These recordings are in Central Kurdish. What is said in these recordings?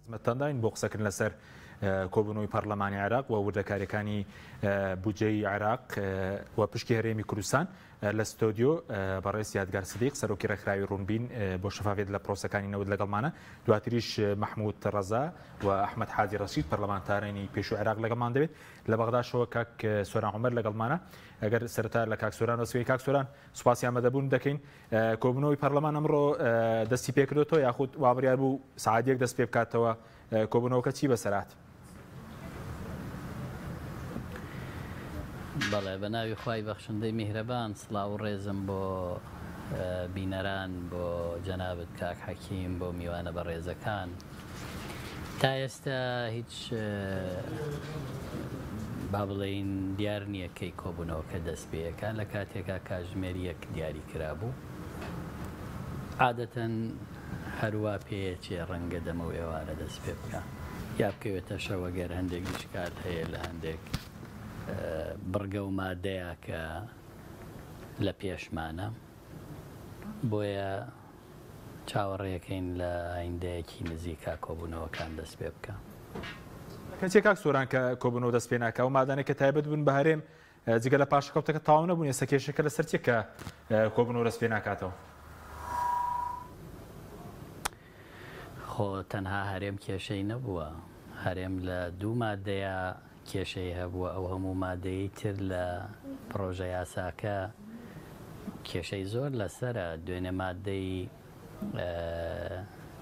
خزمەتتانداین بۆ قسەکردن لەسەر کۆبوونەوەی پەرلەمانی عێراق و وردەکاریەکانی بودجەی عێراق و پشکی هەرێمی کوردستان لە ستۆدیۆ بەڕێز یادگار سدیق سەرۆکی ڕێکخراوی ڕوونبین بۆ شەفافیەت لە پرۆسەکانی نەوت لەگەڵمانە دواتریش مەحمود ڕەزا و ئەحمەد حاجی ڕەشید پەرلەمانتارانی پێشوو عێراق لەگەڵمان دەبێت لە بەغداشەوە کاک سۆران عومەر لەگەڵمانە ئەگەر سەرەتا لە کاک سۆران دەست کاک سۆران سوپاسی ئامادەبوون دەکەین کۆبوونەوەی پەرلەمان ئەمڕۆ دەستی پێکردوەوە یاخود وابڕیار بوو سعات یەک دەست پێ بکاتەوە کۆبوونەوەکە چی بەسەرات؟ بەڵێ بە ناوی خوای بەخشندەی میهرەبان سڵاو و ڕێزم بۆ بینەران بۆ جەنابت کاک حەکیم بۆ میوانە بەڕێزەکان تا ئێستا هیچ با بڵێین دیار نییە کەی کۆبوونەوەکە دەست پێ ئەکا لە کاتێکا کاتژمێر یەک دیاری کرابوو عادەتەن هەروا پێیەچێ ڕەنگە دەمە و ئێوارە دەست پێ بکا یا بکەوێتە شەوە گەر هەندێک ئیشکال هەیە لە هەندێک بڕگە و مادەیە کە لە پێشمانە بۆیە چاوەڕێکەین لە ئایندەیەکی نزیکا کۆبوونەوەکان دەست پێ بکا. کەچێ کاک سۆران کە کۆبوونەوە دەست پێ ناکا ئەو مادانەی کە تایبەت بوون بە هەرێم جگە لە پاشەکەوتەکە تەواو نەبوون ئێستا کێشەکە لەسەر چیە کە کۆبوونەوە دەست پێ ناکاتەوە؟ خۆ تەنها هەرێم کێشەی نەبووە هەرێم لە دوو مادەیە کێشەی هەبووە ئەو هەموو مادەیەی تر لە پڕۆژە یاساکە کێشەی زۆر لەسەرە دوێنێ مادەی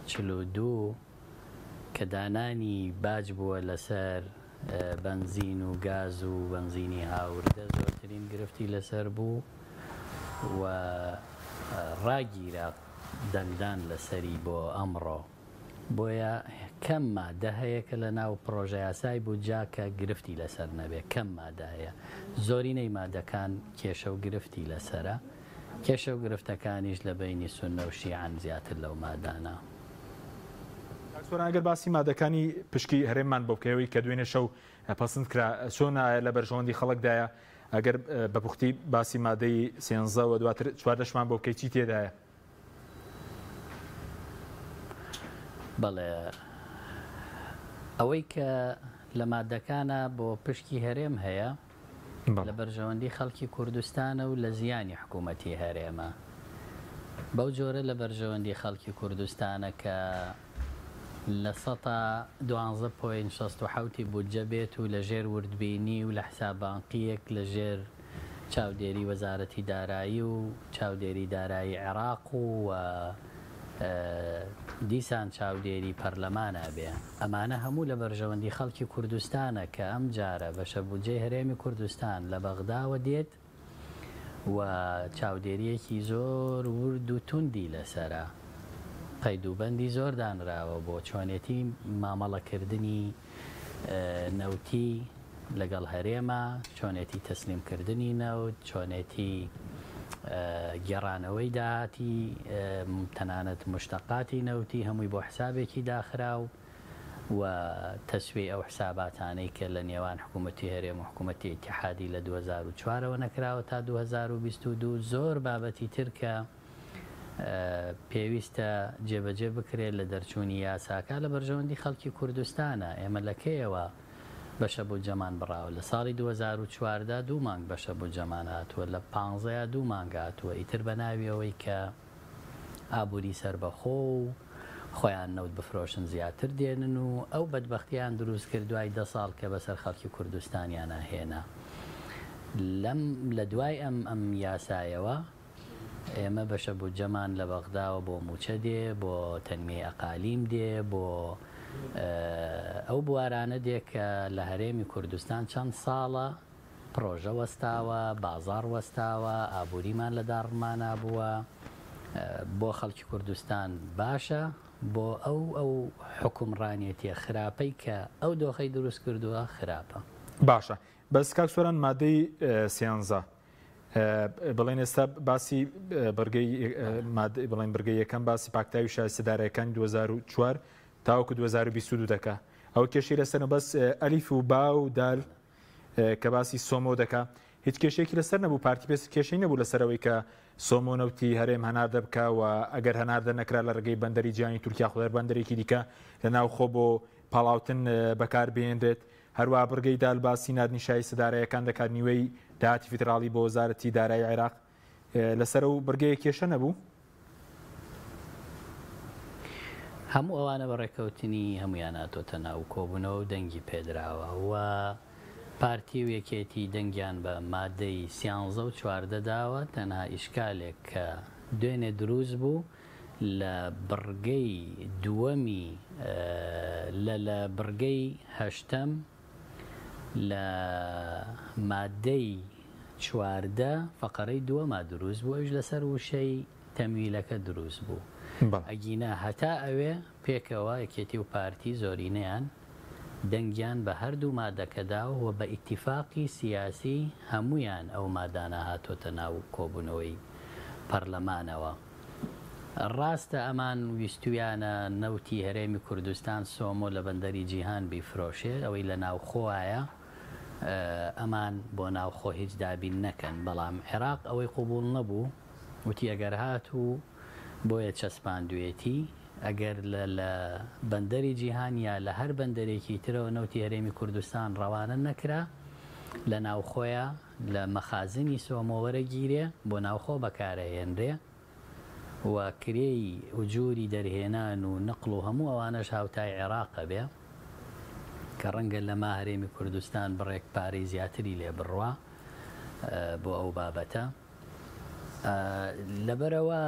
42 کە دانانی باج بووە لەسەر بەنزین و گاز و بەنزینی هاوردە زۆرترین گرفتی لەسەر بوو و ڕاگیرا دەنگدان لەسەری بۆ ئەمڕۆ. بۆیە کەم مادە هەیە کە لە ناو پڕۆژەیاسای بودجە کە گرفتی لەسەر نەبێ، کەم مادە هەیە. زۆرینەی مادەکان کێشە و گرفتی لەسەرە. کێشە و گرفتەکانیش لە بەینی سوننە و شیعەن زیاتر لەو مادانە. کاک سۆران ئەگەر باسی مادەکانی پشکی هەرێممان بۆ بکەی ئەوەی کە دوێنێ شەو پەسند کرا چۆن ئایا لە بەرژەوەندی خەڵکدایە؟ ئەگەر بە پوختی باسی مادەی سێنزە و دواتر چواردەشمان بۆ بکەی چی تێدایە؟ بەڵێ ئەوەی کە لە مادەکانە بۆ پشکی هەرێم هەیە لە بەرژەوەندی خەڵکی کوردستانە و لە زیانی حکوومەتی هەرێمە بەو جۆرە لە بەرژەوەندی خەڵکی کوردستانە کە لە سەتا دوانزە point 67 ی بودجە بێت و لە ژێر وردبینی و لە حساب بانقییەک لە ژێر چاودێری وەزارەتی دارایی و چاودێری دارایی عێراق و و دیسان چاودێری پەرلەمانا بێ. ئەمانە هەموو لە بەرژەوەندی خەڵکی کوردستانە کە ئەمجارە بەشە بودجەی هەرێمی کوردستان لە بەغداوە دێت و چاودێرییەکی زۆر ورد و توندی لەسەرە. قەید و بەندی زۆر دانراوە بۆ چۆنێتی مامەڵەکردنی نەوتی لەگەڵ هەرێمە، چۆنێتی تەسلیمکردنی نەوت، چۆنێتی گێڕانەوەی داهاتی تەنانەت مشتەقاتی نەوتی هەمووی بۆ حسابێکی داخراو و تەسویەی ئەو حساباتانەی کە لە نێوان حکوومەتی هەرێم و حکوومەتی ئیتیحادی لە 2004 ەوە نەکراوە تا 2022 زۆر بابەتی تر کە پێویستە جێبەجێ بکرێت لە دەرچوونی یاساکە لە بەرژەوەندی خەڵکی کوردستانە ئێمە لە کەیەوە بەشە بودجەمان بڕاوە لە ساڵی 2014 دوو مانگ بەشە بودجەمان هاتووە لە پانزەیا دوو مانگ هاتووە ئیتر بە ناوی ئەوەی کە ئابووری سەربەخۆ و خۆیان نەوت بفرۆشن زیاتر دێنن و ئەو بەدبەختیان دروست کرد دوای دە ساڵ کە بەسەر خەڵکی کوردستانیانا هێنا لەم لە دوای ئەم ئەم یاسایەوە ئێمە بەشە بودجەمان لە بەغداوە بۆ مووچە دێ، بۆ تەنمیەی ئەقالیم دێ، بۆ ئەو بوارانە دێ کە لە هەرێمی کوردستان چەند ساڵە پڕۆژە وەستاوە، بازاڕ وەستاوە، ئابووریمان لە داڕمانا بووە، بۆ خەڵکی کوردستان باشە، بۆ ئەو ئەو حوکمڕانێتیە خراپەی کە ئەو دۆخەی دروست کردووە خراپە. باشە بەس کاک سۆران مادەی سیانزە بڵێن ئێستا باسی بڕگەی بڵێن بڕگەی یەکەم باسی پاکتاوی شایستە دارایەکانی 2004 تاوەکو 2022 دەکا ئەو کێشەی لەسەر بەس ئەلیف و با و دال کە باسی سۆمۆ دەکا. هیچ کێشەیەکی لەسەر نەبوو، پارتی پێس کێشەی نەبوو لەسەر ئەوەی کە سۆمۆ نەوتی هەرێم هەناردە بکا و ئەگەر هەناردە نەکرا لە ڕێگەی بەندەری جیهانی تورکیا خۆ هەر بەندەرێکی دیکە لە ناوخۆ بۆ پاڵاوتن بەکار بهێنرێت. هەروەها بڕگەی دال باسی ناردنی شایستە داراییەکان دەکات نیوەی داهاتی فیدراڵی بۆ وەزارەتی دارایی عێراق. لەسەر ئەو بڕگەیە کێشە نەبوو؟ هەموو ئەوانە بە ڕێککەوتنی هەموویان هاتۆتە ناو کۆبوونەوە و دەنگی پێدراوە و پارتی و یەکێتی دەنگیان بە مادەی سیانزە و 14 داوە، تەنها ئیشکالێک کە دوێنێ دروست بوو لە بڕگەی دووەمی لە لە بڕگەی هەشتەم لە مادەی 14 فەقەرەی دووەما دروست بوو ئەویش لەسەر وشەی تەمویلەکە دروست بوو ئەگینا هەتا ئەوێ پێکەوە یەکێتی و پارتی زۆرینەیان دەنگیان بە هەردوو مادەکە دا و بە ئیتیفاقی سیاسی هەموویان ئەو مادانە هاتۆتە ناو کۆبوونەوەی پەرلەمانەوە. ڕاستە ئەمان ویستویانە نەوتی هەرێمی کوردستان سۆمۆ لە بەندەری جیهان بیفرۆشێ ئەوەی لە ناوخۆایە ئەمان بۆ ناوخۆ هیچ دابین نەکەن بەڵام عێراق ئەوەی قبوڵ نەبوو وتی ئەگەر هاتوو بۆیە چەسپاندوێتی ئەگەر لە لە بەندەری جیهان یا لە هەر بەندەرێکی ترەوە نەوتی هەرێمی کوردستان ڕەوانە نەکرا لە ناوخۆیا لە مەخازنی سۆمۆ وەرەگیرێ بۆ ناوخۆ بەکارەهێنرێ و کرێی ئوجوری دەرهێنان و نقڵ و هەموو ئەوانەش هاوتای عێراقە بێ کە ڕەنگە لەما هەرێمی کوردستان بڕێک پارەی زیاتری لێ بڕوا بۆ ئەو بابەتە. لەبەرئەوە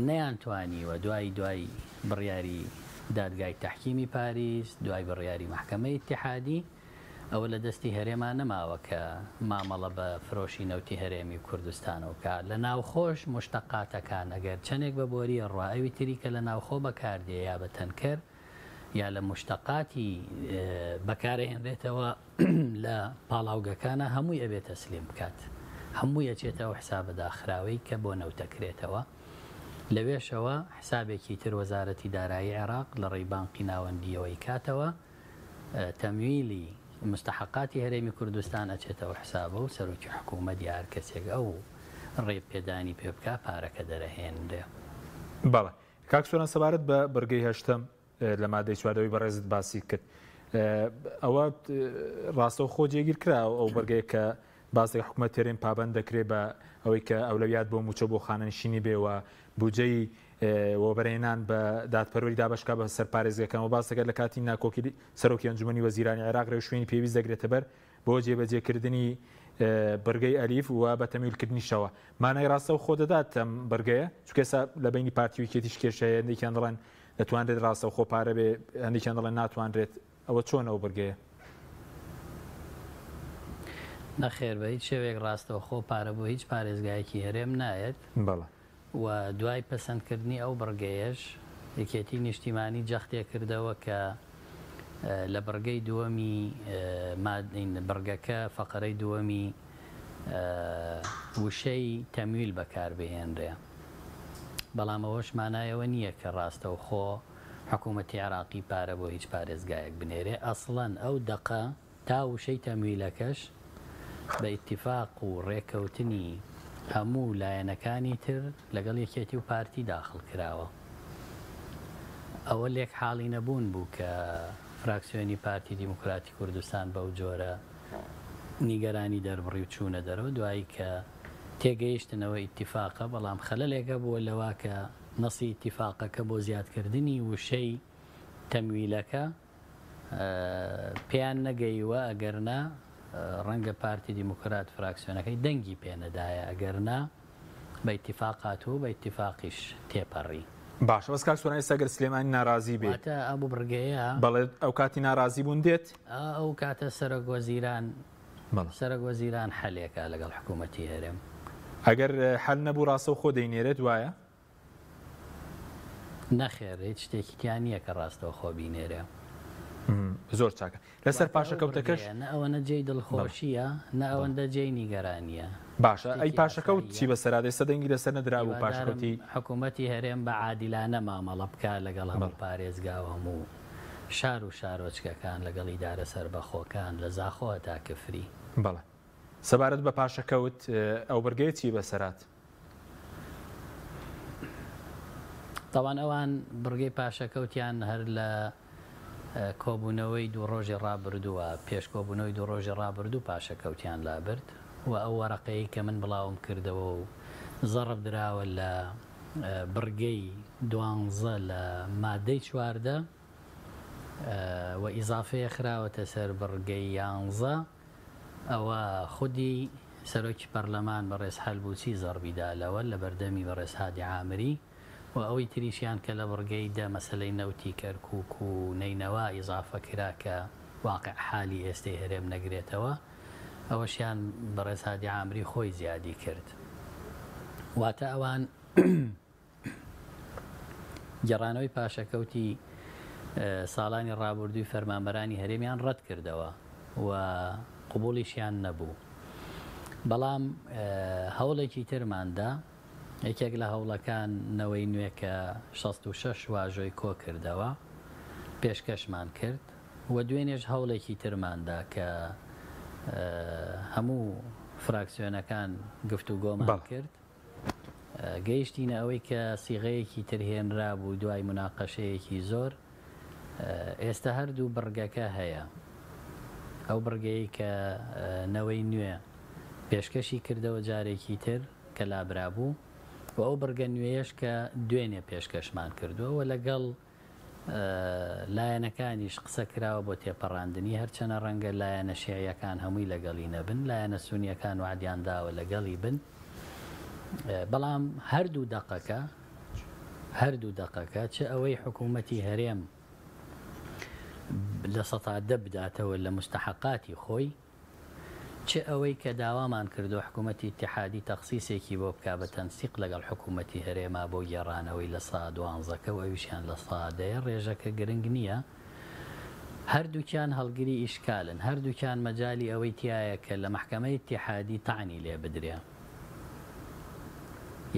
نەیانتوانیوە دوای دوای بڕیاری دادگای تەحکیمی پاریس، دوای بڕیاری مەحکەمەی ئیتیحادی، ئەوە لە دەستی هەرێما نەماوە کە مامەڵە بە فرۆشی نەوتی هەرێمی کوردستانەوە بکا. لە ناوخۆش موشتەقاتەکان ئەگەر چەنێک بە بۆرییە ڕوا ئەوی تری کە لە ناوخۆ بەکاردێ یا بە تەنکەر یا لە موشتەقاتی بەکارەهێنرێتەوە، لە پاڵاوگەکانا هەمووی ئەبێ تەسلیم بکات هەمووی ئەچێتە ئەو حسابە داخراوەی کە بۆ نەوت ئەکرێتەوە لەوێشەوە حسابێکی تر وەزارەتی دارایی عێراق لە ڕێی بانقی ناوەندیەوە ئەیکاتەوە تەمویلی مستحقاتی هەرێمی کوردستان ئەچێتە ئەو حسابە و سەرۆکی حکوومەت یا هەر کەسێک ئەو ڕێ پێدانی پێ بکا پارەکە دەرەهێنرێ. بەڵێ کاک سۆران سەبارەت بە بڕگەی هەشتەم لە مادەی چواردەوەی بەڕێزت باسی کرد ئەوە ڕاستەوخۆ جێگیر کرا ئەو بەرگەیە کە باس لە حکومەت هەرێم پابند دەکرێت بە ئەوەی کە ئەولەویات بۆ موچە بۆ خانەنشینی بێ و بودجەی وەبەرهێنان بە دادپەروەری دابەشکا بە سەر پارێزگەکان و باس دەکات لە کاتی ناکۆکی سەرۆکی ئەنجومەنی وەزیرانی عێراق ڕێوشوێنی پێویست دەگرێتە بەر بۆ جێبەجێکردنی بڕگەی ئەلیف و بە تەمویلکردنیشەوە مانای ڕاستەوخۆ دەدات ئەم بڕگەیە چونکە ئێستا لە بەینی پارتی و یەکێتیش کێشە هەیە هەندێکیان دەڵێن دەتوانرێت ڕاستەوخۆ پارە بێ هەندێکیان دەڵێن ناتوانرێت ئەوە چۆن ئەو بڕگەیە؟ نەخێر بە هیچ شێوەیەک ڕاستەوخۆ پارە بۆ هیچ پارێزگایەکی هەرێم نایەت. بەڵێ. و دوای پەسەندکردنی ئەو بڕگەیەش یەکێتی نیشتیمانی جەختێ کردەوە کە لە بڕگەی دووەمی بڕگەکە فەقەرەی دووەمی وشەی تەمویل بەکاربهێنرێ بەڵام ئەوەش مانای ئەوە نییە کە ڕاستەوخۆ حکوومەتی عێراقی پارە بۆ هیچ پارێزگایەک بنێرێ ئەسڵەن ئەو دەقە تا وشەی تەمویلەکەش بە ئیتیفاق و ڕێکەوتنی هەموو لایەنەکانی تر لەگەڵ یەکێتی و پارتی داخڵ کراوە. ئەوە لێک حاڵی نەبوون بوو کە فراکسیۆنی پارتی دیموکراتی کوردستان بەو جۆرە نیگەرانی دەربڕی و چوونە دەرەوە دوایی کە تێگەیشتن ئەوە ئیتیفاقە بەڵام خەلەلێک هەبووە لەوە کە نەسی ئیتیفاقەکە بۆ زیادکردنی وشەی تەمویلەکە پێیان نەگەیوە ئەگەرنا ڕەنگە پارتی دیموکرات فراکسیۆنەکەی دەنگی پێ نەدایە ئەگەرنا بە ئیتیفاق هاتووە و بە ئیتیفاقیش تێپەڕی. باشە بەس کاک سۆران ئێستا گەر سلێمانی نارازی بێ. واتە ئەو بڕگەیە. بەڵێ ئەو کاتی نارازی بوون دێت. ئەو کاتە سەرۆک وەزیران سەرۆک وەزیران حەلێکا لەگەڵ حکوومەتی هەرێم. ئەگەر حەل نەبوو ڕاستەوخۆ دەینێرێت وایە؟ نەخێر هیچ شتێکی تیا نییە کە ڕاستەوخۆ بینێرێ. زۆر چاکە لەسەر پاشەکەوتەکەش نە ئەوەنە جێی دڵخۆشییە نە ئەوەندە جێی نیگەرانییە. باشە ئەی پاشەکەوت چی بەسەرا دێ؟ ئێستا دەنگی لەسەر نەدرابوو پاشەکەوتی. حکوومەتی هەرێم بە عادیلانە مامەڵە بکا لەگەڵ هەموو پارێزگا و هەموو شار و شارۆچکەکان لەگەڵ ئیدارە سەربەخۆکان لە زاخۆ هەتا کفری. بەڵێ. سەبارەت بە پاشەکەوت ئەو بڕگەیە چی بەسەرهات؟ تاوان ئەوان بڕگەی پاشەکەوتیان هەر لە کۆبوونەوەی دوو ڕۆژی ڕابردووە پێش کۆبوونەوەی دوو ڕۆژی ڕابردوو پاشەکەوتیان لابرد و ئەو وەرەقەیەی کە من بڵاوم کردەوە و زەڕب دراوە لە بڕگەی دوانزە لە مادەی 14 و ئیزافەیە خراوەتە سەر بڕگەی یانزە ئەوە خودی سەرۆکی پەرلەمان بەڕێز حەلبوسی زەڕبی دا لەوە لە بەردەمی بەڕێز هادی عامری و ئەوەی تریشیان کە لە بڕگەی دە مەسەلەی نەوتی کەرکوک و نەینەوا ئیزافە کرا کە واقع حالی ئێستەی هەرێم نەگرێتەوە ئەوەشیان بەڕێز هادی عامری خۆی زیادی کرد واتە ئەوان گێڕانەوەی پاشەکەوتی ساڵانی ڕابوردووی فەرمانبەرانی هەرێمیان ڕەت کردەوە و قبوڵیشیان نەبوو. بەڵام هەوڵێکی ترمان دا، یەکێک لە هەوڵەکان نەوەی نوێ کە 66 واژۆی کۆ کردەوە پێشکەشمان کرد و دوێنێش هەوڵێکی ترمان دا کە هەموو فراکسیۆنەکان گفتوگۆمان کرد. گەیشتینە ئەوەی کە سیغەیەکی تر هێنرابوو دوای موناقەشەیەکی زۆر، ئێستە هەردوو بڕگەکە هەیە. ئەو بڕگەیەی کە نەوەی نوێ پێشکەشی کردەوە جارێکی تر کە لابرابوو و ئەو بڕگە نوێیەش کە دوێنێ پێشکەشمان کردووە و لەگەڵ لایەنەکانیش قسە کراوە بۆ تێپەڕاندنی، هەرچەنە ڕەنگە لایەنە شیعیەکان هەمووی لەگەڵی نەبن، لایەنە سونیەکان وەعدیان داوە لەگەڵی بن، بەڵام هەردوو دەقەکە هەردوو دەقەکە چ ئەوەی حکوومەتی هەرێم 10% بداتەوە لە مستحقاتی خۆی، چ ئەوەی کە داوامان کردووە حکوومەتی ئیتیحادی تەخسیسێکی بۆ بکا بە تەنسیق لەگەڵ حکوومەتی هەرێما بۆ گێڕانەوەی لە سا دوانزەکە و ئەویشیان لە سا دەیە، ڕێژەکە گرنگ نییە. هەردووکیان هەڵگری ئیشکالن، هەردووکیان مەجالی ئەوەی تیایە کە لە مەحکەمەی ئیتیحادی تەعنی لێ بدرێ.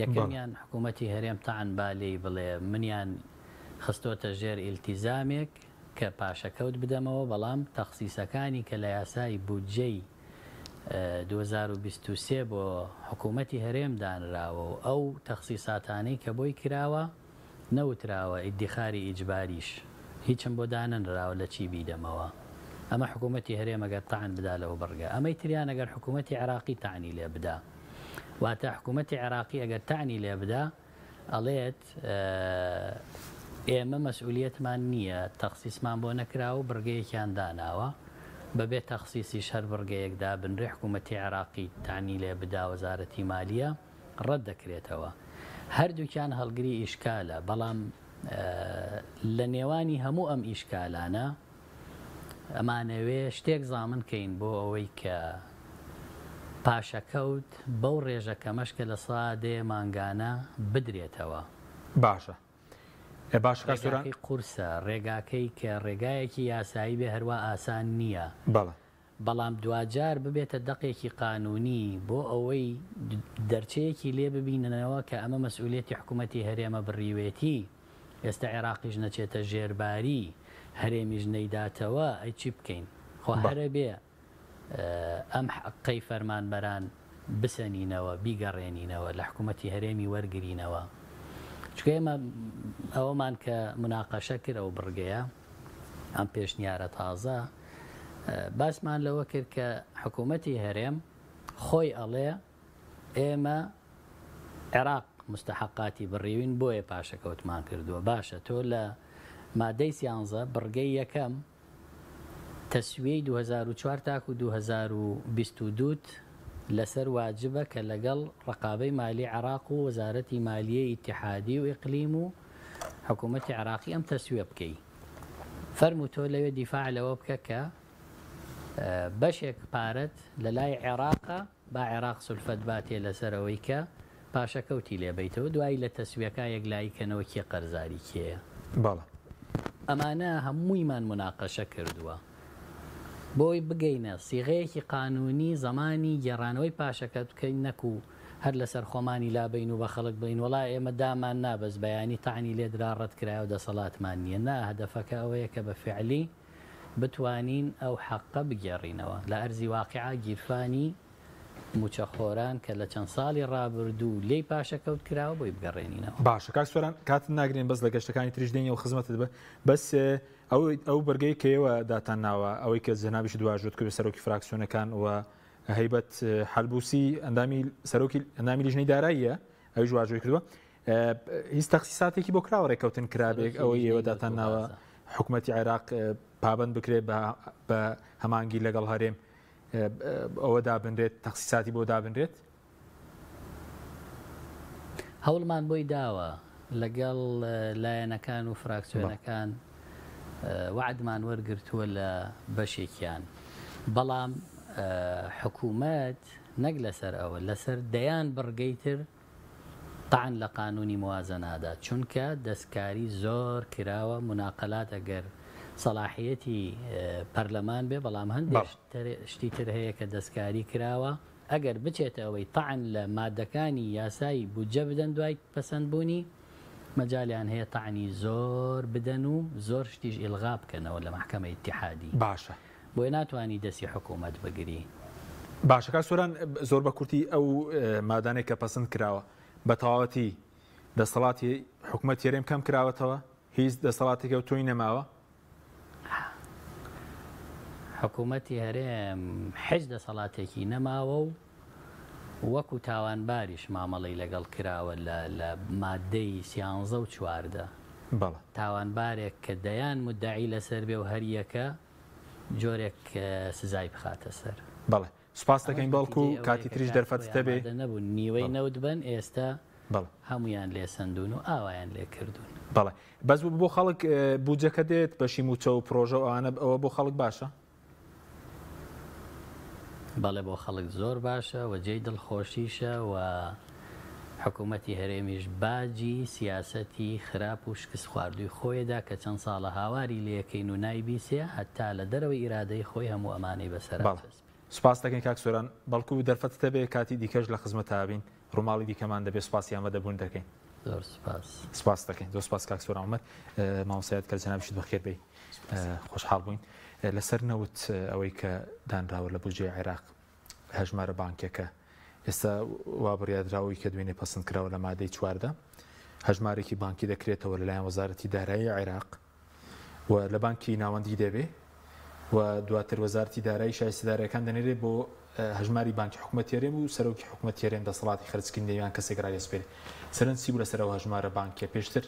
یەکەمیان حکوومەتی هەرێم تەعن با لێی بڵێ منیان خستۆتە ژێر ئیلتیزامێک، کە پاشەکەوت بدەمەوە، بەڵام تەخسیسەکانی کە لە یاسای بودجەی 2023 بۆ حکوومەتی هەرێم دانراوە و ئەو تەخسیساتانەی کە بۆی کراوە نەوتراوە ئیدیخاری ئیجباریش هیچم بۆ دانەنراوە لە چی بیدەمەوە ئەمە حکوومەتی هەرێم ئەگەر تەعن بدا لەو بڕگە ئەمەی تریان ئەگەر حکوومەتی عێراقی تەعنی لێ بدا واتە حکوومەتی عێراقی ئەگەر تەعنی لێ بدا ئەڵێت ئێمە مەسئولیەتمان نییە تەخسیسمان بۆ نەکراوە و بڕگەیەکیان داناوە، بەبێ تەخسیسیش هەر بڕگەیەک دابنرێ حکوومەتی عێراقی تەعنی لێ بدا وەزارەتی مالیە ڕەت دەکرێتەوە. هەردووکیان هەڵگری ئیشکالە، بەڵام لە نێوانی هەموو ئەم ئیشکالانە ئەمانەوێ شتێک زامن کەین بۆ ئەوەی کە پاشەکەوت بەو ڕێژە کەمەش کە لە سا دەیە مانگانە بدرێتەوە. باشە ئێ باشە کاک سۆران. ڕێگاکەی قورسە، ڕێگاکەی کە ڕێگایەکی یاسایی بێ هەروا ئاسان نییە. بەڵێ. بەڵام دواجار ببێتە دەقێکی قانوونی بۆ ئەوەی دەرچەیەکی لێ ببیننەوە کە ئەمە مەسئولیەتی حکوومەتی هەرێمە بڕیوێتی، ئێستە عێراقیش نەچێتە ژێرباری، هەرێمیش نەیداتەوە، ئەی چی بکەین؟ خۆ هەرەبێ ئەم حەقەی فەرمانبەران بسەنینەوە، بیگەڕێنینەوە، لە حکوومەتی هەرێمی وەرگرینەوە. چونکە ئێمە ئەوەمان کە موناقەشە کرد ئەو بڕگەیە، ئەم پێشنیارە تازە، باسمان لەوە کرد کە حکوومەتی هەرێم خۆی ئەڵێ ئێمە عێراق مستحقاتی بڕیوین بۆیە پاشەکەوتمان کردووە. باشە تۆ لە مادەی سیانزە بڕگەی یەکەم تەسویەی 2004 تاکو 2022 لەسەر واجبە کە لەگەڵ ڕقابەی مالی عێراق و وەزارەتی مالیەی ئیتیحادی و ئیقلیم و حکوومەتی عێراقی ئەم تەسویە بکەی. فەرموو تۆ لەوێ دیفاع لەوە بکە کە بەشێک پارەت لە لای عێراقە با عێراق سولفەت باتێ لەسەر ئەوەی کە پاشەکەوتی لێ بەیتەوە دوایی لە تەسویەکا یەکلایی کەنەوە کێ قەرزاری کێیە. بەڵێ. ئەمانە هەموویمان موناقەشە کردووە بۆی بگەینە سیغەیەکی قانونی زەمانی گێڕانەوەی پاشەکەت بکەین نەکو هەر لەسەر خۆمانی لابەین و بە خەڵک بڵێین وەڵا ئێمە دامان نا بەس بەیانی تەعنی لێدرا ڕەت کرایەوە دەسەڵاتمان نییە نا هەدەفەکە ئەوەیە کە بە فعلی بتوانین ئەو حەقە بگێڕینەوە لە ئەرزی واقیعا گیرفانی. مووچەخۆران کە لە چەند ساڵی ڕابردوو لێی پاشەکەوت کراوە بۆی بگەڕێنینەوە. باشە کاک سۆران کاتت ناگرین بەس لە گەشتەکانی تریش دێینەوە خزمەتت بە بەس ئەو ئەو بەرگەی کە ئێوە داتان ناوە ئەوەی کە جەنابیشت واژۆت کرد سەرۆکی فراکسیۆنەکان و هەیبەت حەلبوسی ئەندامی سەرۆکی ئەندامی لیژنەی داراییە ئەویش واژۆی کردووە هیچ تەخسیساتێکی بۆ کراوە ڕێککەوتن کرابێک ئەوەی ئێوە داتان ناوە حکوومەتی عێراق پابند بکرێت بە هەمانگی لەگەڵ هەرێم ئەوە دابنرێت تەخسیساتی بۆ دابنرێت؟ هەوڵمان بۆی داوە لەگەڵ لایەنەکان و فراکسیۆنەکان وەعدمان وەرگرتووە لە بەشێکیان بەڵام حکوومەت نەک لەسەر ئەوە لەسەر دەیان بڕگەی تر تەعن لە قانونی موازە نادات چونکە دەستکاری زۆر کراوە موناقەلات ئەگەر سەڵاحیەتی پەرلەمان بێ بەڵام هەندێک شتی تر هەیە کە دەستکاری کراوە ئەگەر بچێتە ئەوەی تەعن لە مادەکانی یاسای بودجە بدەن دوای پەسەند بوونی مەجالیان هەیە تەعنی زۆر بدەن و زۆر شتیش ئیلغا بکەنەوە لە مەحکەمە ئیتیحادی. باشە. بۆیە ناتوانی دەستی حکومەت بگری. باشە کاک سۆران زۆر بە کورتی ئەو مادانەی کە پەسند کراوە بە تەواوەتی دەسەڵاتی حکومەتی هەرێم کەم کراوەتەوە هیچ دەسەڵاتێک ئەو تۆی نەماوە؟ حکومەتی هەرێم حیچ دەسەڵاتێکی نەماوە و وەکو تاوانباریش مامەڵەی لەگەڵ کراوە لە لە مادەی سیانزە و 14 بەڵێ. تاوانبارێک کە دەیان مدعی لەسەر بێ و هەریەکە جۆرێک سزای بخاتە سەر. بەڵێ سوپاست ئەمەش دەکەین بەڵکو نەتیجەی ئەوەیە کاتی کە تریش کات دەرفەتت خۆی هەبێ. ئامادە نەبوون نیوەی بەڵێ. نەوت بەن ئێستا بەڵێ. هەموویان لێ سەندوون و ئاوایان لێ کردوون. بەڵێ بەس بۆ خەڵک بودجەکە دێت بەشی مووچە و پرۆژە و ئەوانە ئەوە بۆ خەڵک باشە؟ بەڵێ بۆ خەڵک زۆر باشە و جێی دڵخۆشیشە و حکوومەتی هەرێمیش باجی سیاسەتی خراپ و شکستخواردووی خۆی دا کە چەند ساڵە هاواری لێکەین و نایبیسێ هەتا لە دەرەوەی ئیرادەی خۆی هەموو ئەمانەی بەسەرا بەڵێ چەسپی. سوپاست دەکەین کاک سۆران بەڵکو دەرفەتت هەبێ کاتی دیکەش لە خزمەتتا بین ڕووماڵی دیکەمان دەبێ سوپاسی ئامادەبوون دەکەین. زۆر سوپاس. سوپاست دەکەین زۆر سوپاس کاک سۆران عومەر مامۆستا یادگار جەنابیشت بەخێر بێی خۆشحاڵ بووین لەسەر نەوت ئەوەی کە دانراوە لە بودجەی عێراق هەژمارە بانکیەکە ئێستا وا بڕیاردراوەی کە دوێنێ پەسند کراوە لە مادەی 14 هەژمارێکی بانکی دەکرێتەوە لەلایەن وەزارەتی دارایی عێراق و لە بانکی ناوەندی دەبێ و دواتر وەزارەتی دارایی شایستەدارەکان دەنێرێ بۆ هەژماری بانکی حکومەتی هەرێم و سەرۆکی حکومەتی هەرێم دەسەڵاتی خەرجکردنی دەیان کەسێک ڕایدەسپێرێ سەرنج چی بوو لەسەر ئەو هەژمارە بانکیە پێشتر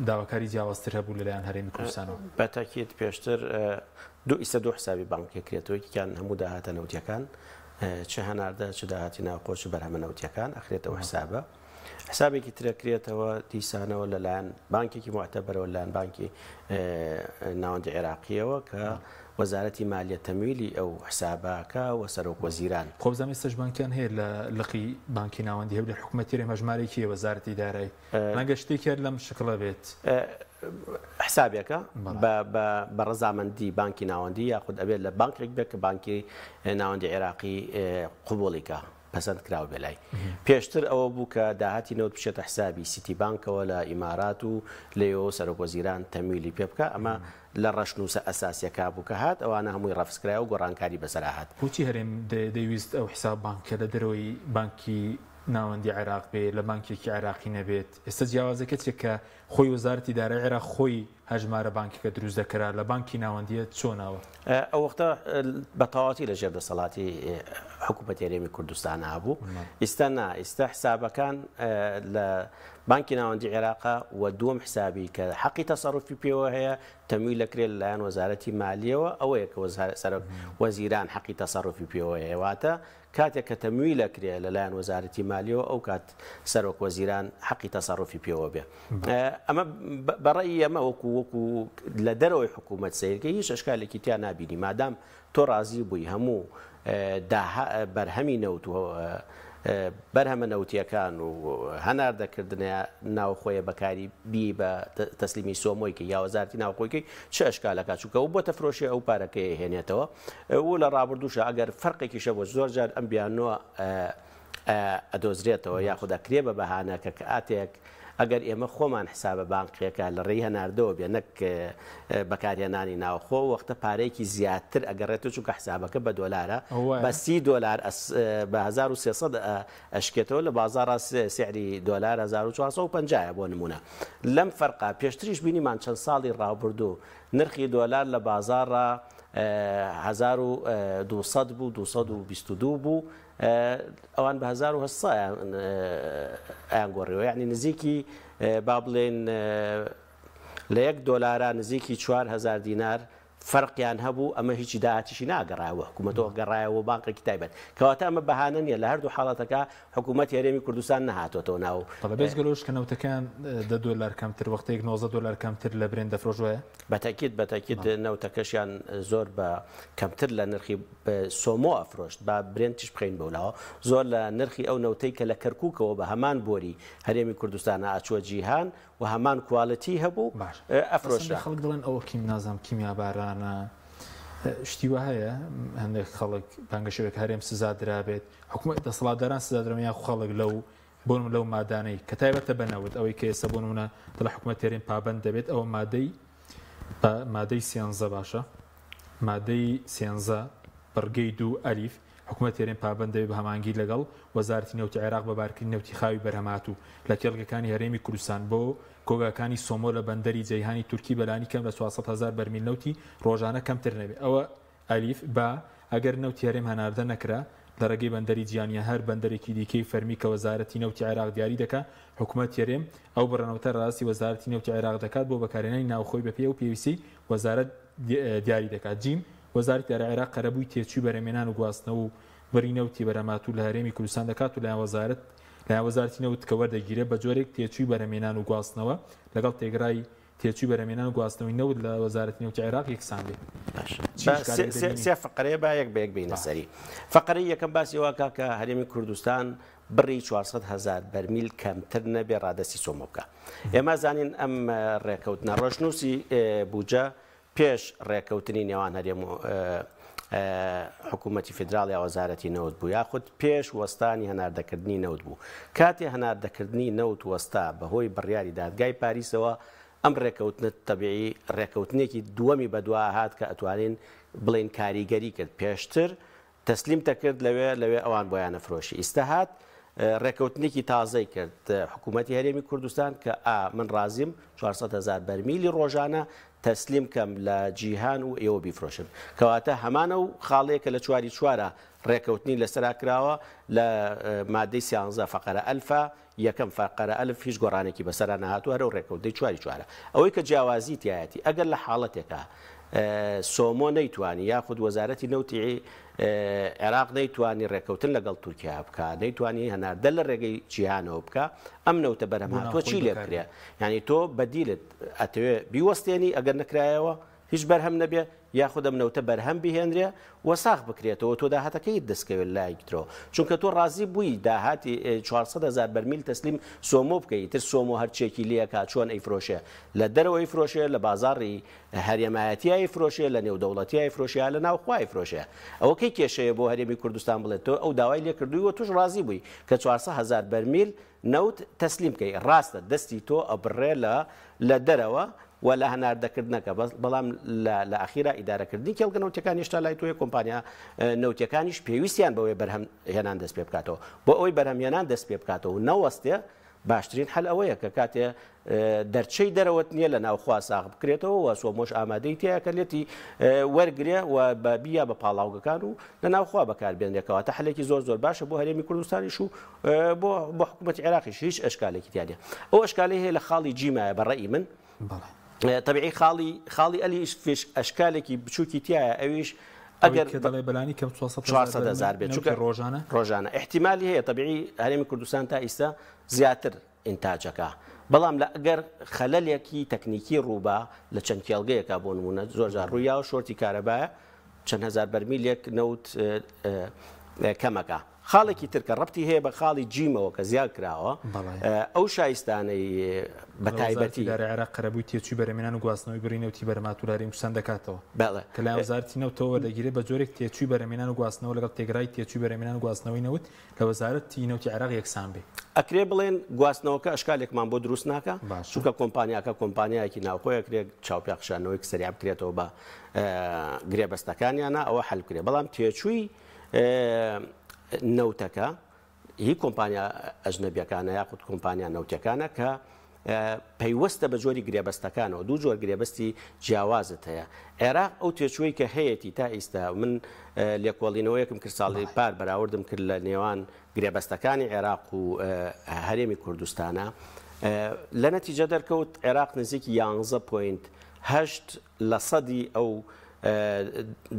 داواکاری جیاوازتر هەبوو لەلایەن هەرێمی کوردستانەوە. بە تاکید پێشتر دوو ئیستا دوو حسابی بانکی کرێتەوە یەکێکیان هەموو داهاتە نەوتیەکان چ هەناردە چ داهاتی ناوخۆ چ بەرهەمە نەوتیەکان ئەخرێتەوە حسابە حسابێکی ترە کرێتەوە دیسانەوە لەلایەن بانکێکی معتەبەرەوە لەلایەن بانکی ناوەندی عێراقیەوە کە وەزارەتی مالیە تەمویلی ئەو حسابەکە و سەرۆک وەزیران. خۆ بزانم ئێستاش بانکیان هەیە لە لقی بانکی ناوەندی هەولێر حکومەتی هەرێم هەژمارێکی هەیە وەزارەتی دارایی ڕەنگە شتێکی هەر لەم شکڵە بێت. حسابێکە بە ڕەزامەندی بانکی ناوەندی یاخود ئەبێت لە بانکێک بێت کە بانکی ناوەندی عێراقی قبوڵی کا. پەسەند کراو بێ لای. پێشتر ئەوە بوو کە داهاتی نەوت بچێتە حسابی سیتی بانکەوە لە ئیمارات و لەوێوە سەرۆک وەزیران تەمویلی پێ بکا، ئەمە لە ڕەشنووسە ئەساسیەکە بوو کە هات ئەوانە هەمووی ڕەفز کرایەوە گۆڕانکاری بەسەرا هات. بۆچی هەرێم دەیویست ئەو حساب بانکە لە دەرەوەی بانکی ناوەندی عێراق بێ لە بانکێکی عێراقی نەبێت؟ ئێستا جیاوازەکە چیە کە خۆی وەزارەتی دارایی عێراق خۆی هەژمارە بانکیەکە دروست دەکرا لە بانکی ناوەندیە چۆناوە؟ ئەو وەختە بە تەواوەتی لە ژێر دەسەڵاتی حکوومەتی هەرێمی کوردستان هەبوو. ئیستا نا، ئیستا حسابەکان لە بانکی ناوەندی عێراقە و دووەم حسابی کە حەقی تەسەروفی پێوە هەیە تەمویل دەکرێت لەلایەن وەزارەتی مالیەوە، ئەوەیە کە سەرۆک وەزیران حەقی تەسەروفی پێوە هەیە، واتە کاتێک کە تەمویل ئەکرێ لە لایەن وەزارەتی مالیەوە ئەو کات سەرۆک وەزیران حەقی تەسەروفی پێوە بێ. ئەمە بە ڕەئی ئەمە وەکو وەکو لە دەرەوەی حکوومەت سەیرکەی هیچ ئەشکالێکی تیا نابینی مادام تۆ ڕازی بووی هەموو بەرهەمی نەوت و بەرهەمە نەوتیەکان و هەناردەکردنە ناوخۆیە بەکاری بی بە تەسلیمی سۆمۆی کەی یا وەزارەتی ناوخۆی کەی چ ئەشکالەکە چونکە ئەو بۆتە فرۆشی ئەو پارەکەی هێنێتەوە و لە ڕابردووشا ئەگەر فەرقێکیش هەبوو زۆر جار ئەم بیانووە ئەدۆزرێتەوە یاخود ئەکرێ بە بەهانە کە کاتێک ئەگەر ئێمە خۆمان حسابە بانقیەکە لە ڕێی هەناردەوە بێ نەک بەکارهێنانی ناوخۆ وەختە پارەیەکی زیاتر ئەگەڕێتەوە چونکە حسابەکە بە دۆلارە بە سی دۆلار بە 1300 ئەشکێتەوە لە بازاڕا سعری دۆلار 1450 بۆ نمونە لەم فەرقا پێشتریش بینیمان چەند ساڵی ڕابردوو نرخی دۆلار لە بازاڕا 1200 بوو 222 بوو ئەوان بە 1800 ئەیان گۆڕیەوە یعنی نزیکی با بڵێن لە یەک دۆلارا نزیکی 4000 دینار فەرقیان هەبوو ئەمە هیچی داهاتیشی ناگەڕایەوە حکوومەتەوە گەڕایەوە بانقێکی تایبەت کەواتە ئەمە بەهانە نییە لە هەردوو حاڵەتەکە حکوومەت هەرێمی کوردستان نەهاتۆتەوە ناو بەڵێ بێجگە لەوەش کە نەوتەکەیان دە دۆلار کەمتر وەختێک 19 دۆلار کەمتر لە برێنت دەفرۆشت وایە؟ بەتەکید بەتەکید نەوتەکەشیان زۆر بە کەمتر لە نرخی سۆمۆ ئەفرۆشت با برێنتیش بخەین بەولاوە زۆر لە نرخی ئەو نەوتەی کە لە کەرکوکەوە بە هەمان بۆری هەرێمی کوردستانە ئەچووە جیهان و هەمان quality هەبوو باش ئەفرۆشرا. خەڵک دەڵێن ئەوە کیم نازانم کیمیابارانە شتی وا هەیە هەندێک خەڵک بانگەشەوێک هەرێم سزا درابێت حکومەت دەسەڵاتداران سزا دران یاخو خەڵک لەو بۆ نمونە لەو مادانەی کە تایبەتە بە نەوت ئەوەی کە ئێستا بۆ نمونە دەڵێ حکومەت هەرێم پابەند دەبێت ئەوە مادەی بە مادەی سێنزە باشە مادەی سێنزە بڕگەی دوو ئەلیف حکومەت هەرێم پابەند دەبێت بە هەماهەنگی لەگەڵ وەزارەتی نەوتی عێراق بە بارکردنی نەوتی خاوی بەرهەمهاتوو لە کێڵگەکانی هەرێمی کوردستان بۆ کۆگاکانی سۆمۆ لە بەندەری جەیهانی تورکی بەلانی کەم لە 400 هەزار بەرمیل نەوتی ڕۆژانە کەمتر نەبێت ئەوە ئەلیف، با، ئەگەر نەوتی هەرێم هەناردە نەکرا، لە ڕێگەی بەندەری جیان یان هەر بەندەرێکی دیکەی فەرمی کە وەزارەتی نەوتی عێراق دیاری دەکا، حکومەتی هەرێم ئەو بڕە نەوتە ڕادەستی وەزارەتی نەوتی عێراق دەکات بۆ بەکارهێنانی ناوخۆی بەپێی ئەو پێویستیەی وەزارەت دیاری دەکات. جیم، وەزارەتی دارایی عێراق قەرەبووی تێچووی بەرهەمهێنان و گواستنەوە و بڕی نەوتی بەرهەمهاتوو لە هەرێمی کوردستان دەکات و لایەن وەزارەت لایەن وەزارەتی نەوت کە وەردەگیرێت بە جۆرێک تێچووی بەرهەمهێنان و گواستنەوە لەگەڵ تێگرای تێچووی بەرهەمهێنان و گواستنەوەی نەوت لە وەزارەتی نەوتی عێراق یەکسان بێت. باشە چی با شکارێک سێ دەبینی؟ سێ فەقەرەیە با یەک بە یەک بێینە سەری. فەقەرەی یەکەم باسی ئەوە کا کە هەرێمی کوردستان بڕی 400 هەزار بەرمیل کەمتر نەبێ ڕادەستی سۆمۆ بکا. ئێمە زانین ئەم ڕێکەوتنە ڕۆشنووسی بودجە پێش ڕێکەوتنی نێوان هەرێم و حکوومەتی فیدراڵ یا وەزارەتی نەوت بوو یاخود پێش وەستانی هەناردەکردنی نەوت بوو. کاتێ هەناردەکردنی نەوت وەستا بەهۆی بڕیاری دادگای پاریسەوە ئەم ڕێکەوتنە تەبیعی ڕێکەوتنێکی دووەمی بەدوا هات کە ئەتوانین بڵێین کاریگەری کرد پێشتر تەسلیم دەکرد لەوێ لەوێ ئەوان بۆیان ئەفرۆشی ئیستا هات ڕێکەوتنێکی تازەی کرد حکوومەتی هەرێمی کوردستان کە ئا من ڕازیم 400 هزار بەرمیلی ڕۆژانە تەسلیم کەم لە جیهان و ئێوە بیفرۆشن کەواتە هەمانە و خاڵەیە کە لە چواری چوارە ڕێکەوتنی لەسەرا کراوە لە مادەی سیانزە فەقەرە ئەلفا یەکەم فەقەرە ئەلف هیچ گۆڕانێکی بەسەرا نەهاتووە هەر ئەو ڕێکەوتنەی چواری چوارە ئەوەی کە جیاوازی تیایەتی ئەگەر لە حاڵەتێکا سۆمۆ نەیتوانی یاخود وەزارەتی نەوتی عێراق نەیتوانی ڕێکەوتن لەگەڵ تورکیا بکا نەیتوانی هەناردە لە ڕێگەی جیهانەوە بکا ئەم نەوتە بەرهەم هاتووە چی لێ بکرێ یعنی تۆ بەدیلت ئەتەوێ بیوەستێنی ئەگەر نەکرایەوە هیچ بەرهەم نەبێ یاخود ئەم نەوتە بەرهەم بهێنرێ و ساغ بکرێتەوە تۆ داهاتەکەیت دەستکەوێت لایەکی ترەوە چونکە تۆ ڕازی بووی داهاتی 400 هەزار بەرمیل تەسلیم سۆمۆ بکەی تر سۆمۆ هەرچێکی لێکا چۆن ئەیفرۆشێ لە دەرەوە ئەیفرۆشێ لە بازاڕی هەرێمایەتی ئەیفرۆشێ لە نێودەوڵەتی ئەیفرۆشێ یا لە ناوخۆ ئەیفرۆشێ ئەوە کەی کێشەیە بۆ هەرێمی کوردستان بڵێت تۆ ئەو داوای لێکردووی و توش ڕازی بووی کە 400 هەزار بەرمیل نەوت تەسلیم بکەی ڕاستە دەستی تۆ ئەبڕێ لە لە دەرەوە و لە هەناردەکردنەکە بەس بەڵام لە لە ئەخیرا ئیدارەکردنی کێڵگە نەوتیەکان هێشتا لای تۆیە کۆمپانیا نەوتیەکانیش پێویستیان بەوەیە بەرهەم هێنان دەست پێ بکاتەوە بۆ ئەوەی بەرهەم هێنان دەست پێ بکاتەوە و نەوەستێ باشترین حەل ئەوەیە کە کاتێ دەرچەی دەرەوەت نییە لە ناوخوا ساغ بکرێتەوە و سۆمۆش ئامادەی تایە کە لێتی وەرگێ و بە بیا بە پاڵاوگەکان و لە ناوخوا بەکاربێنرێ کەواتە حلێکی زۆر زۆر باشە بۆ هەرێمی کوردستانیش و بۆ بۆ حکوومەتی عێراقیش هیچ ئەشکالێکی تیا نیە ئەو ئەشکالی هەیە لە خاڵی جیمایە بە ڕەئی من تەبیعی خاڵی خاڵی ئەلی فیش ئەشکالێکی بچووکی تایە ئەویش ئەگەر کە دەڵێ بەلانی کەم 400 هەزار بێت چونکە ڕۆژانە ڕۆژانە احتیمالی هەیە تەبیعی هەرێمی کوردستان تا ئیستا زیاتر ئینتاجەکە بەڵام لە ئەگەر خەلەلێکی تەکنیکی ڕووبا لە چەند کێڵگەیەکە بۆ نمونە زۆر جار ڕوویاوە شۆرتی کارەبایە چەند هەزار بەرمیلێک نەوت کەمەکە. خاڵێکی تر کە ڕەبتی هەیە بە خاڵی جیمەوە کە زیاد کراوە، ئەو شایستانەی بە تایبەتی. وەزارەتی دارایی عێراق قەرەبووی تێچووی بەرهەمهێنان و گواستنەوەی بڕی نەوتی بەرهەمهاتوو لە هەرێمی کوردستان دەکاتەوە کە لەلایەن وەزارەتی نەوتەوە وەردەگیرێت، بە جۆرێک تێچووی بەرهەمهێنان و گواستنەوە لەگەڵ تێکڕای تێچووی بەرهەمهێنان و گواستنەوەی نەوت لە وەزارەتی نەوتی عێراق یەکسان بێ. ئەکرێ بڵێن گواستنەوەکە ئەشکالێکمان بۆ دروست ناکا، چونکە کۆمپانیاکە کۆمپانیایەکی ناوخۆیە ئەکرێ چاوپێخشاندنەوەیەکی سەریع بکرێتەوە بە گرێبەستەکانیانە ئەوە حەل بکرێ، بەڵام تێچووی نەوتەکە هی کۆمپانیا ئەجنەبیەکانە یاخود کۆمپانیا نەوتەکانە کە پەیوەستە بە جۆری گرێبەستەکانەوە دوو جۆر گرێبەستی جیاوازت هەیە عێراق ئەو تێچووی کە هەیەی تا ئیستا من لێکۆڵینەوەیەکم کرد ساڵی پار بەراوردم کرد لە نێوان گرێبەستەکانی عێراق و هەرێمی کوردستانە لە نەتیجە دەرکەوت عێراق نزیکی 11.8 لە سەدی ئەو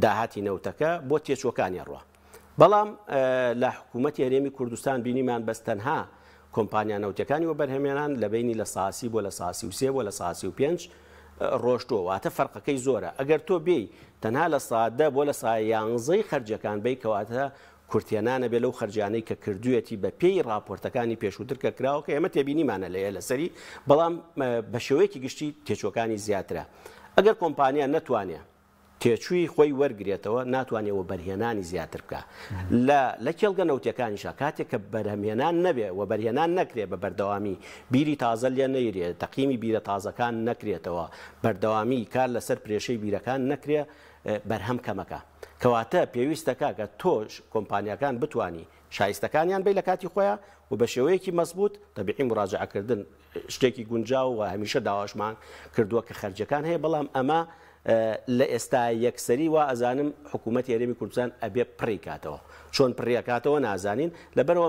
داهاتی نەوتەکە بۆ تێچووەکانی ئەڕوا. بەڵام لە حکوومەتی هەرێمی کوردستان بینیمان بەس تەنها کۆمپانیا نەوتەکانی وەبەرهەمێنان لە بینی لە ساسی بۆ لە ساسی و سێ بۆ لە ساسی و پێنج ڕۆشتووە واتە فەرقەکەی زۆرە ئەگەر تۆ بێی تەنها لە سادە بۆ لە سا یانزەی خەرجەکان بی کەواتە کورتهێنانە بێ لەو خەرجیانەی کە کردوویەتی بە پێی ڕاپۆرتەکانی پێشووتر کە کراوە کە ئێمە تێبینیمانە لێیە لەسەری بەڵام بە شێوەیەکی گشتی تێچووەکانی زیاترە ئەگەر کۆمپانیا نەتوانێ تێچووی خۆی وەرگرێتەوە ناتوانێ وەبەرهێنانی زیاتر بکا لە لە کێڵگە نەوتیەکانیشا کاتێک کە بەرهەمهێنان نەبێ وەبەرهێنان نەکرێ بە بەردەوامی بیری تازە لێ نەیرێ تەقیمی بیرە تازەکان نەکرێتەوە بەردەوامی کار لەسەر پرێشەی بیرەکان نەکرێ بەرهەم کەمەکە کەواتە پێویستە کاکە تۆش کۆمپانیاکان بتوانی شایستەکانیان بی لە کاتی خۆیان و بە شێوەیەکی مەزبوط تەبیعی مراجعەکردن شتێکی گونجاو و هەمیشە داواشمان کردووە کە خەرجەکان هەیە بەڵام ئەمە لە ئێستا یەکسەری وا ئەزانم حکوومەتی هەرێمی کوردستان ئەبێ پڕی کاتەوە چۆن پڕیەکاتەوە نازانین لەبەرەوە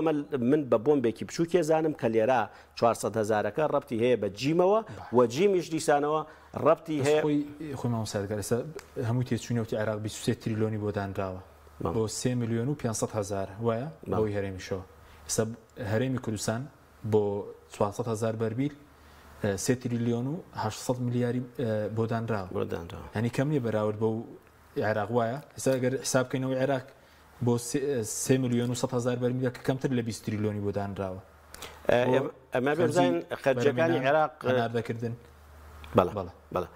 من بە بۆمبێکی بچووکێ زانم کە لێرە 400 هەزارەکە ڕەبتی هەیە بە جیمەوە و جیمیش دیسانەوە ڕەبتی هەیە. خۆی خۆی مامۆستا یادگار ئێستا هەموو تێچووی نەوتی عێراق 23 تریلۆنی بۆ دانراوە بۆ 3 ملیۆن و 500 هەزار وایە بۆی هەرێمیشەوە ئێستا هەرێمی کوردستان بۆ 400 هەزار بەرمیل 3 تریلیۆن و 800 ملیاری بۆ دانراوە بۆ دانراوە یعنی کەم نییە بەراورد بەو عێراق وایە ئێستا ئەگەر حساب بکەینەوە عێراق بۆ 3 ملیۆن و 100 هەزار بەرمیلە کە کەمتر لە 20 تریلیۆنی بۆ دانراوە ئەمە بزانین خەرجەکانی عێراق هەناردەکردن. بەڵێ بەڵێ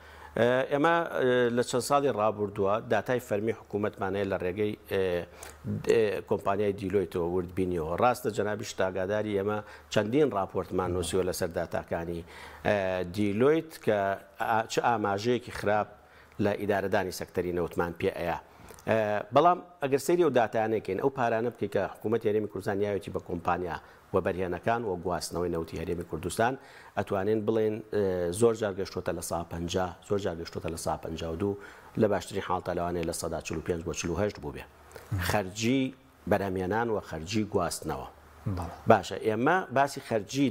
ئێمە لە چەند ساڵی ڕابردووە داتای فەرمی حکوومەتمان هەیە لە ڕێگەی کۆمپانیای دیلۆیتەوە وردبینیەوە ڕاستە جەنابیش تاگاداری ئێمە چەندین راپۆرتمان نووسیوە لەسەر داتاکانی دیلۆیت کە چ ئاماژەیەکی خراپ لە ئیدارەدانی سەکتەری نەوتمان پێ ئەیا. بەڵام ئەگەر سەیری ئەو داتایانەی کەین، ئەو پارانە بکەی کە حکوومەتی هەرێمی کوردستان یاوێتی بە کۆمپانیا وەبەرهێنەکان و گواستنەوەی نەوتی هەرێمی کوردستان، ئەتوانین بڵێین زۆر جار گەشتووەتە 50%، زۆر جار گەشتووەتە 52%، لە باشترین حاڵتا لەوانەیە 45% بۆ 48 بووبێ. خەرجی بەرهەمهێنان و خەرجی گواستنەوە. باشە ئێمە باسی خەرجی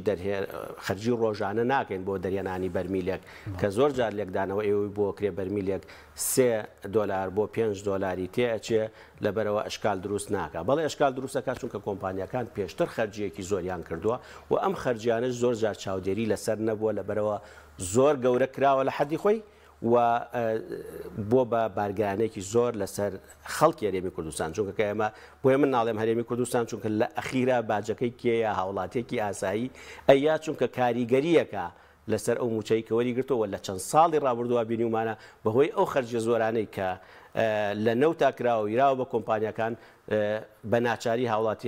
خەرجی ڕۆژانە ناکەین بۆ دەرهێنانی بەرمیلێک کە زۆر جار لێکدانەوە ئێوەی بۆ کرێ بەرمیلێک سێ دۆلار بۆ پێنج دۆلاری تێ ئەچێ لەبەرەوە ئەشکال دروست ناکا بەڵێ ئەشکال دروستەکە چونکە کۆمپانیاکان پێشتر خەرجیەکی زۆریان کردووە و ئەم خەرجیانەش زۆر جار چاودێری لەسەر نەبووە لەبەرەوە زۆر گەورە کراوە لە حەدی خۆی و بۆ بە بارگرانێکی زۆر لەسەر خەڵکی هەرێمی کوردستان چونکە کە ئێمە بۆیە من ناڵێم هەرێمی کوردستان چونکە لە ئەخیرا باجەکەی کێیە هاوڵاتیەکی ئاسایی ئەیا چونکە کاریگەریەکە لەسەر ئەو موچەی کە وەری گرتەوە لە چەند ساڵی ڕابردووە بینیومانە بەهۆی ئەو خەرجیە زۆرانەی کە لە نەوتا کراوە و یراوە بە کۆمپانیاکان بە ناچاری هاوڵاتی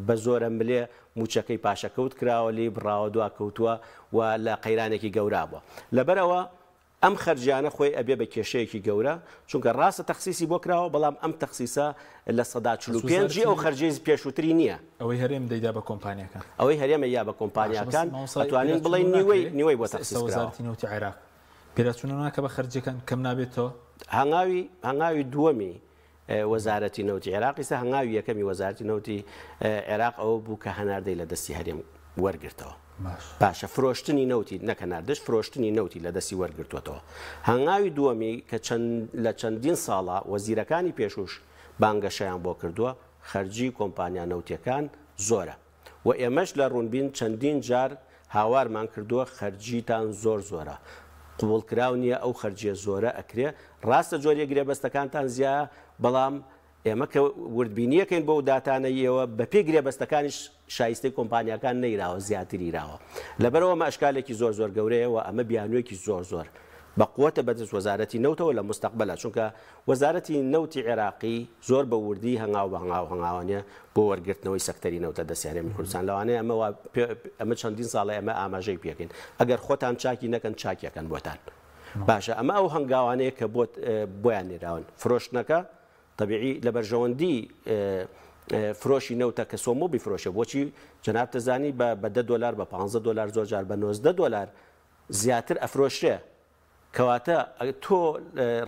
بە زۆرە ملێ موچەکەی پاشەکەوت کراوە لێی بڕاوە دواکەوتووە و لە قەیرانێکی گەورا بووە لەبەرئەوە ئەم خەرجیانە خۆی ئەبێ بە کێشەیەکی گەورە، چونکە ڕاستە تەخسیسی بۆ کراوە، بەڵام ئەم تەخسیسە 45% ی ئەو خەرجیەی پێشووتری نییە. ئەوەی هەرێم دەیدا بە کۆمپانیاکان. ئەوەی هەرێم ئەیا بە کۆمپانیاکان، ئەتوانین بڵێین نیوەی نیوەی بۆ تەخسیس کراوە. وەزارەتی نەوتی عێراق پێداچوونەوە ناکا بە خەرجیەکان کەم نابێتەوە؟ هەنگاوی هەنگاوی دووەمی وەزارەتی نەوتی عێراق، ئیستا هەنگاوی یەکەمی وەزارەتی نەوتی عێراق ئەوە بوو کە هەناردەی لە دەستی هەرێم وەرگرتەوە. باشە فرۆشتنی نەوتی نەک هەناردەش فرۆشتنی نەوتی لە دەستی وەرگرتووەتەوە. هەنگاوی دووەمی کە چەند لە چەندین ساڵە وەزیرەکانی پێشووش بانگەشەیان بۆ کردووە خەرجی کۆمپانیا نەوتیەکان زۆرە. و ئێمەش لە ڕوونبین چەندین جار هاوارمان کردووە خەرجیتان زۆر زۆرە قبوڵکراو نییە ئەو خەرجیە زۆرە ئەکرێ ڕاستە جۆریە گرێبەستەکانتان زیایە بەڵام ئێمە کە وردبینیەکەین بۆ داتانەی ئێوە بەپێی گرێبەستەکانیش شایستەی کۆمپانیاکان نەیراوە زیاتری راوە لەبەرئەوە ئەمە ئەشکالێکی زۆر زۆر گەورەیە و ئەمە بیانوویەکی زۆر زۆر بە قوەتە بەدەست وەزارەتی نەوتەوە لە مستەقبەلا چونکە وەزارەتی نەوتی عێراقی زۆر بە وردی هەنگاو بە هەنگاو هەنگاوانە بۆ وەرگرتنەوەی سەکتەری نەوت لە دەستی هەرێمی کوردستان لەوانەیە ئەمە ئەمە چەندین ساڵە ئێمە ئاماژەی پێکەین ئەگەر خۆتان چاکی نەکەن چاکیەکەن بۆتان باشە ئەمە ئەو هەنگاوانەیە کە بۆت بۆیان نێراون فرۆشتنەکە تەبیعی لە بەرژەوەندی فرۆشی نەوتە کە سۆمۆ بیفرۆشێ بۆچی جەنابت دەزانی بە دە دۆلار بە 15 دۆلار زۆر جار بە 19 دۆلار زیاتر ئەفرۆشرێ کەواتە تۆ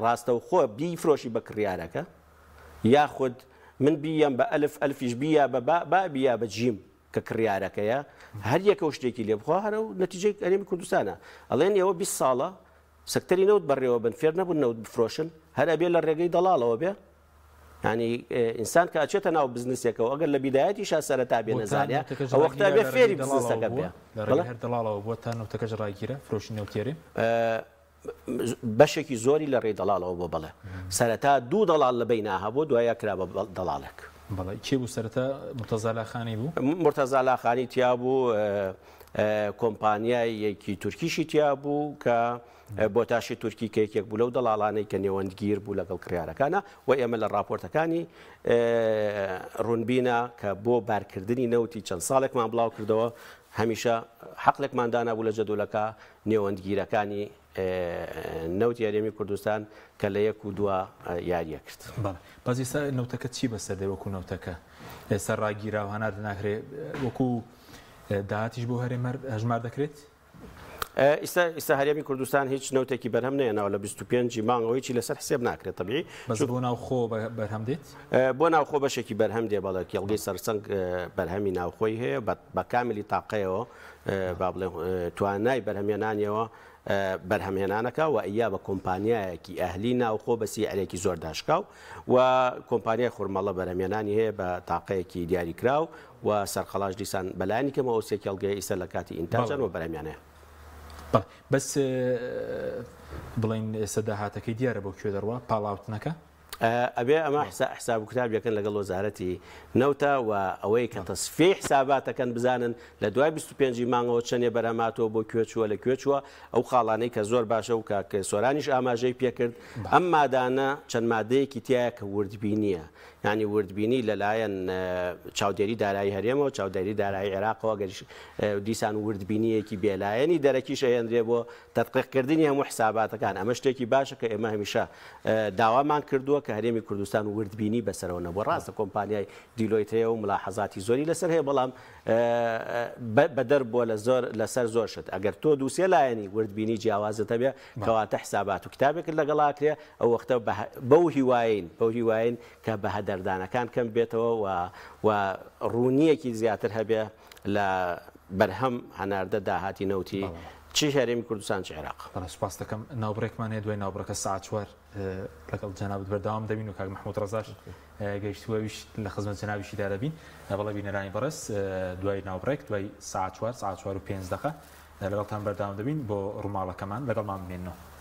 ڕاستەوخۆ بیفرۆشی بە کڕیارەکە یاخود من بیەم بە ئەلف ئەلفیش بیە بە با با بیە بە جیم کە کڕیارەکەیە هەر یەکە و شتێکی لێ بخوا هەرە و نەتیجەی هەرێمی کوردستانە ئەڵێن ئێوە 20 ساڵە سەکتەری نەوت بەڕێوە بن فێر نەبوون نەوت بفرۆشن هەر ئەبێ لە ڕێگەی دەڵاڵەوە بێ ینی ئینسان کە ئەچێتە ناو بزنسێکەوە ئەگەر لە بیدایەتیشا سەرەتا بێ نەزانێ ئەو وەختە بێ فێری بزنسەکە بێ هەر دەڵاڵەوە بووە تا نەوتەکەش ڕاگیرە فرۆشی نەوتێرێ بەشێکی زۆری لە ڕێی دەڵاڵەوە بۆ بەڵێ سەرەتا دوو دەڵاڵ لە بەینا هەبوو دوایە کرا بە دەڵاڵێک. بەڵێ کێ بوو سەرەتا مورتەزا لاخانی بوو؟ مورتەزا لاخانی تیا بوو کۆمپانیایەکی تورکیشی تیا بوو کە بۆتاشی تورکی کە یەکێک بوو لەو دەڵاڵانەی کە نێوەندگیر بوو لەگەڵ کڕیارەکانە و ئێمە لە ڕاپۆرتەکانی ڕوونبینە کە بۆ بارکردنی نەوتی چەند ساڵێکمان بڵاو کردەوە هەمیشە حەقلێکمان دانابوو لە جەدولەکە نێوەندگیرەکانی نەوتی هەرێمی کوردستان کە لە یەک و دوا یاریە کرد. بەڵێ بەس ئێستا نەوتەکە چی بەسەر دێ وەکو نەوتەکە ئێستا ڕاگیراو هەناردە ناکرێ وەکو داهاتیش بۆ هەرێم هەر هەژمار دەکرێت؟ ئیستا ئیستا هەرێمی کوردستان هیچ نەوتێکی بەرهەم نەهێناوە لە 25 مانگەوە هیچی لەسەر حسێب ناکرێت تەبیعی بەس بۆ ناوخۆ بەرهەم دێت؟ بۆ ناوخۆ بەشێکی بەرهەم دێ بەڵێ کێڵگەی سەرسەنگ بەرهەمی ناوخۆی هەیە بە کاملی تاقەیەوە با بڵێ توانای بەرهەمێنانیەوە بەرهەمهێنانەکە و ئەیا بە کۆمپانیایەکی ئەهلی ناوخۆ بە سیعرێکی زۆر داشکاو و کۆمپانیای خورمەڵە بەرهەمێنانی هەیە بە تاقەیەکی دیاریکراو و سەرقەڵاش دیسان بەلایەنی کەمەوە ئەو سێ کێڵگەیە ئیستا لە کاتی ئینتاجان و بەرهەمیان هەیە. بەڵێ بەس بڵێین ئێستا داهاتەکەی دیارە بۆ کوێ دەڕوا پاڵاوتنەکە؟ ئەبێ ئەمە حساب و کتاب یەکەن لەگەڵ وەزارەتی نەوتە و ئەوەی کە تەسفیەی حساباتەکەن بزانن لە دوای 25 ی مانگەوە چەندێ بەرهەم هاتووە بۆ کوێ چووە لە کوێ چووە ئەو خاڵانەی کە زۆر باشە و کاک سۆرانیش ئاماژەی پێکرد ئەم مادانە چەند مادەیەکی تایە کە وردبینیە یانی وردبینی لەلایەن چاودێری دارایی هەرێمەوە چاودێری دارایی عێراقەوە گەریش دیسان وردبینیەکی بێلایەنی دەرەکیش ئەهێنرێ بۆ تەدقیقکردنی هەموو حساباتەکان ئەمە شتێکی باشە کە ئێمە هەمیشە داوامان کردووە کە هەرێمی کوردستان وردبینی بەسەرەوە نەبووە. ڕاستە کۆمپانیای دیلۆیت هەیە و ملاحەزاتی زۆری لەسەر هەیە، بەڵام بەدەر بووە لە زۆر لەسەر زۆر شت. ئەگەر تۆ دوو سێ لایەنی وردبینی جیاوازت هەبێ، کەواتە حسابات و کتابێکت لەگەڵا ئەکرێ، ئەو وەختە بەو هیوایەین بەو هیوایەین کە بەهەدەردانەکان کەم بێتەوە و و ڕوونییەکی زیاتر هەبێ لە بەرهەم هەناردە داهاتی نەوتی چ هەرێمی کوردستان چ عێراق. بەڵێ سوپاست دەکەم. ناوبڕێکمان هەیە دوای ناوبڕەکە سەعات چوار لەگەڵ جەنابت بەردەوام دەبین و کاک مەحمود ڕەزاش گەیشتووە ئەویش لە خزمەت جەنابیشیدا دەبین. بەڵێ بینەرانی بەڕێز دوای ناوبڕێک دوای سەعات چوار سەعات چوار و پێنج دەقە لەگەڵتان بەردەوام دەبین بۆ ڕووماڵەکەمان لەگەڵمان بمێننەوە.